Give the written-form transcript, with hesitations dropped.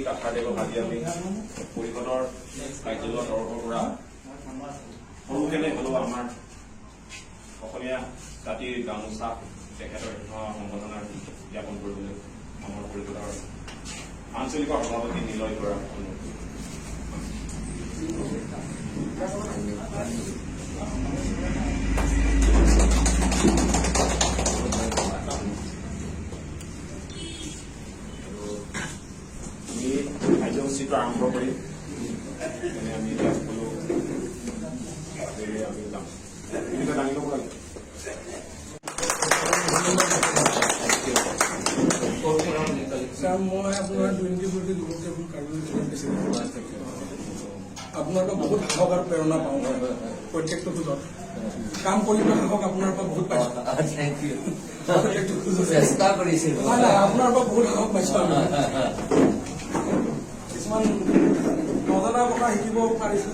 কাঠাৰদেৱক আজি আমি পৰিষদৰ কাৰ্যালয়ৰ তৰফৰ পৰা সৰুকেনে হ'লেও আমাৰ অসমীয়া জাতিৰ গামোচা তেখেতৰ সম্বৰ্ধনা জ্ঞাপন কৰিবলৈ আমাৰ পৰিষদৰ আঞ্চলিকৰ সভাপতি নিলয় বৰাক অনুৰোধ কৰিছোঁ। আমি কাৰ্যসূচীটো আৰম্ভ কৰিম। মানে আমি এতিয়া সকলো হাতেৰে আমি যাম, এইকেইটা দাঙি ল'ব লাগে। ছাৰ, মই আপোনাৰ 24 যুৱক কাৰ্যসূচী দিছিলোঁ। আপোনাৰ পৰা বহুত সাহস আৰু প্ৰেৰণা পাওঁ। প্ৰত্যেকটো খোজত কাম কৰিবলৈ সাহস আপোনাৰ পৰা বহুত পাইছোঁ। Thank you. প্ৰত্যেকটো খোজতে। চেষ্টা কৰিছিলো। নাই, আপোনাৰ পৰা বহুত সাহস পাইছোঁ। আমি কিছুমান নজনা কথা শিকিব পাৰিছোঁ।